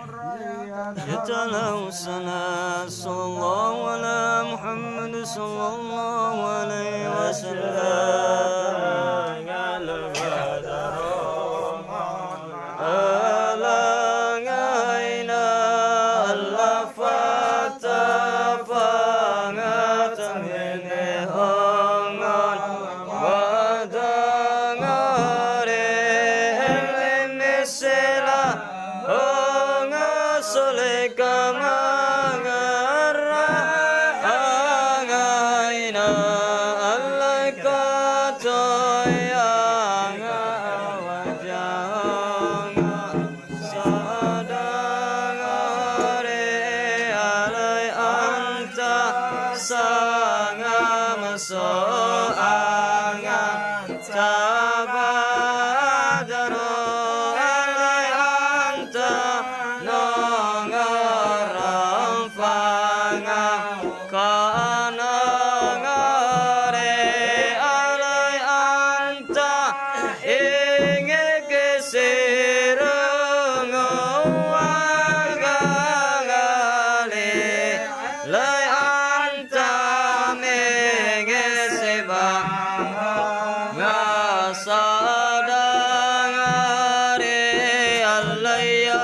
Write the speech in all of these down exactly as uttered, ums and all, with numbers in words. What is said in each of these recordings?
Yatalau sana sallallahu ala Muhammad sallallahu alaihi wasallam. Alangaina Allah fatapanga tamene hongon wadangare elemme sela hongo soleka mangarra angaina Allah katoyanga wajanga Sadangare alai anta sangama soangang tabadaro alai anta nongarang fanga Kanangare alai anta ingeke sirungu wagangali lai anta menge sebanga sadangare allaya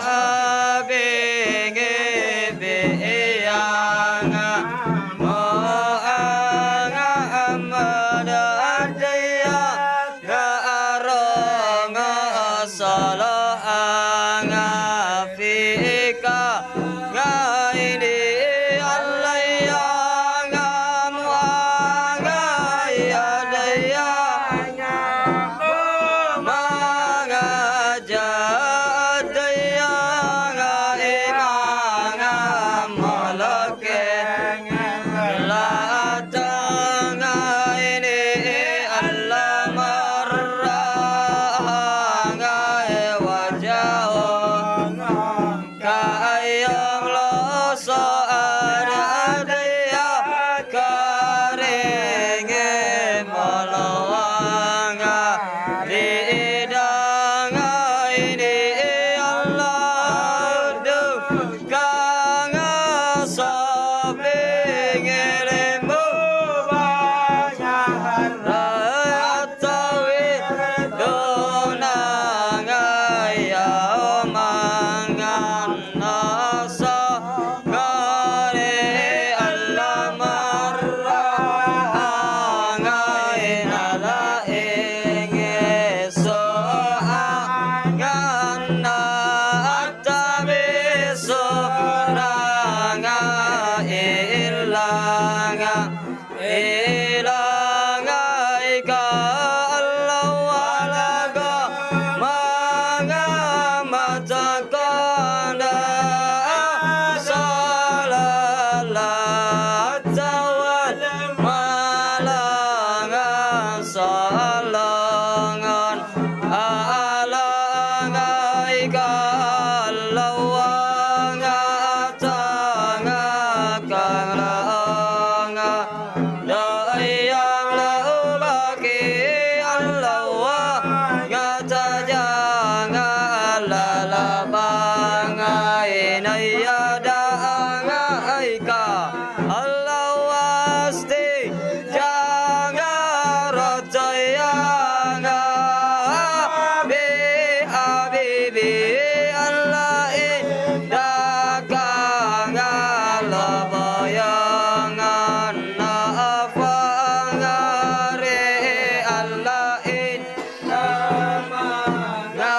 habenge beanga Moanga ammada adaya ga'ronga saloanga fika ngaini allaya ngamuanga adaya Mangaja dayanga imanga moloke. Latanga ini Allah marranga wajahu. Kayong loso ada daya karenge moloanga ri idanga ini Allah dukanga sopi ngirimbu banyak Tawi donanga yaumanga nasa gare Allah marranga inala inge soanganna attabi soranga ilanga Ilangaika Allah walaga manga matakanda salalatawan malanga salangan Alangaika Allahanga tanga kalaanga Dayang laubaki Allahanga tajanga lalabanga inaya daangaika Allah wasti Jangaro toyanga Abi Habibi Allah indakanga loboyanganna afangare Allah indamanga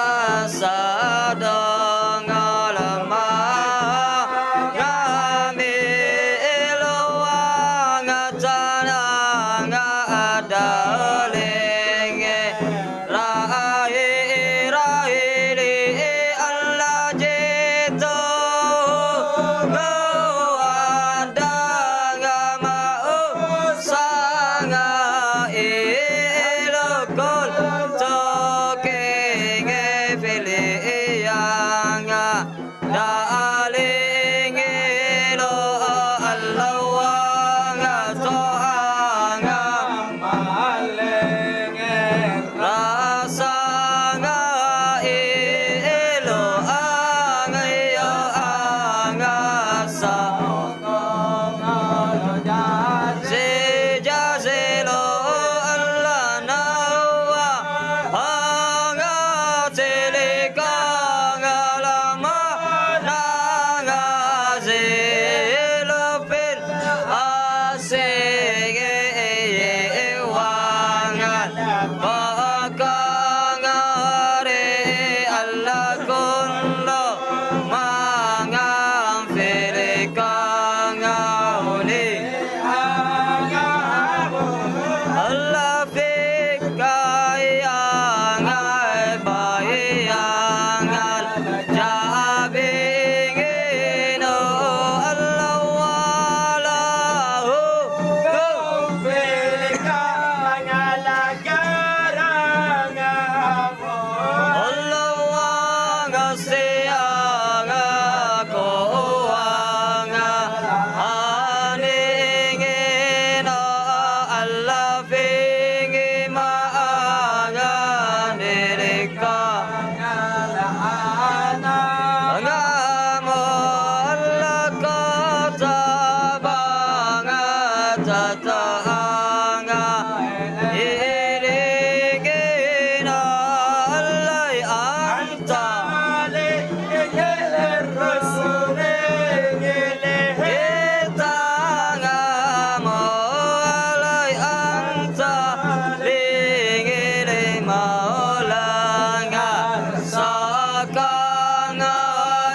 sadonga lemah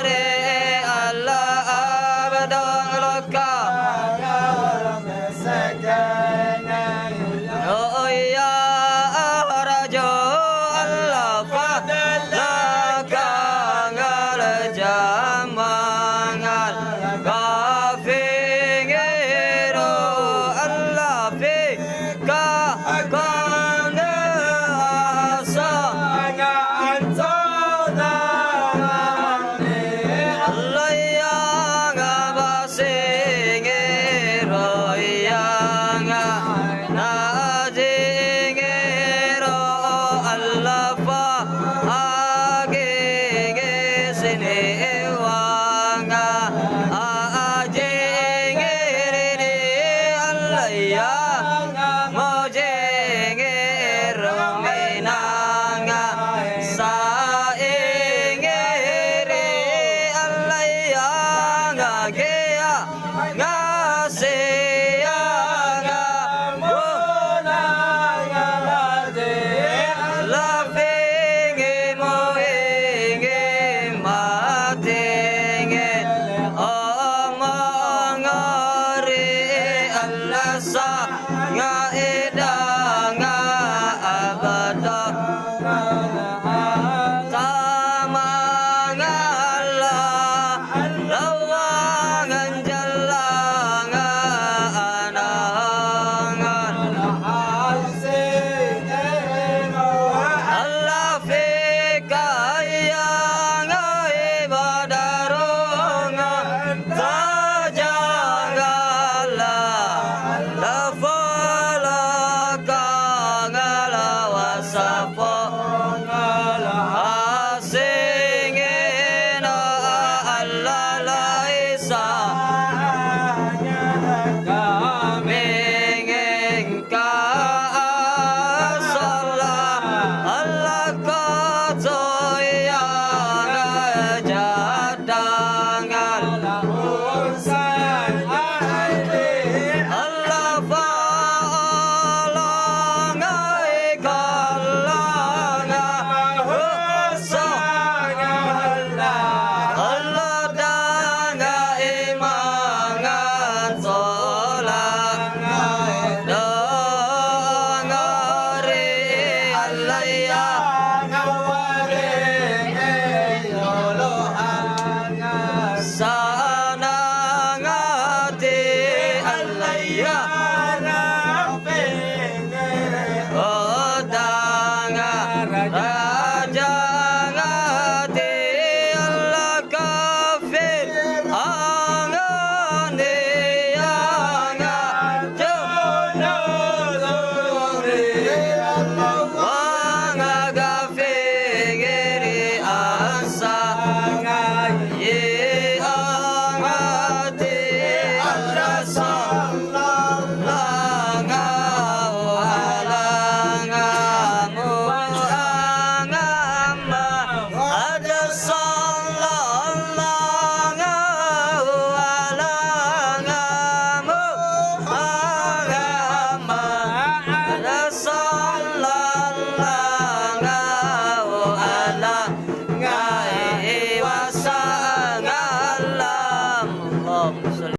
Re Allah abdong lokka. Oh ya ahrajo Allah fadlaka ngal jamangal kafingero Allah fi Ka-, kangge asa. Allayanga basingero yanga najingero allafa agege siniwanga ajingeri allaya. Mojengero minanga saingeri allayanga gea ngasianga monanga lapingi moingi matingi omongori allasa. Ngaedanga abada tamanga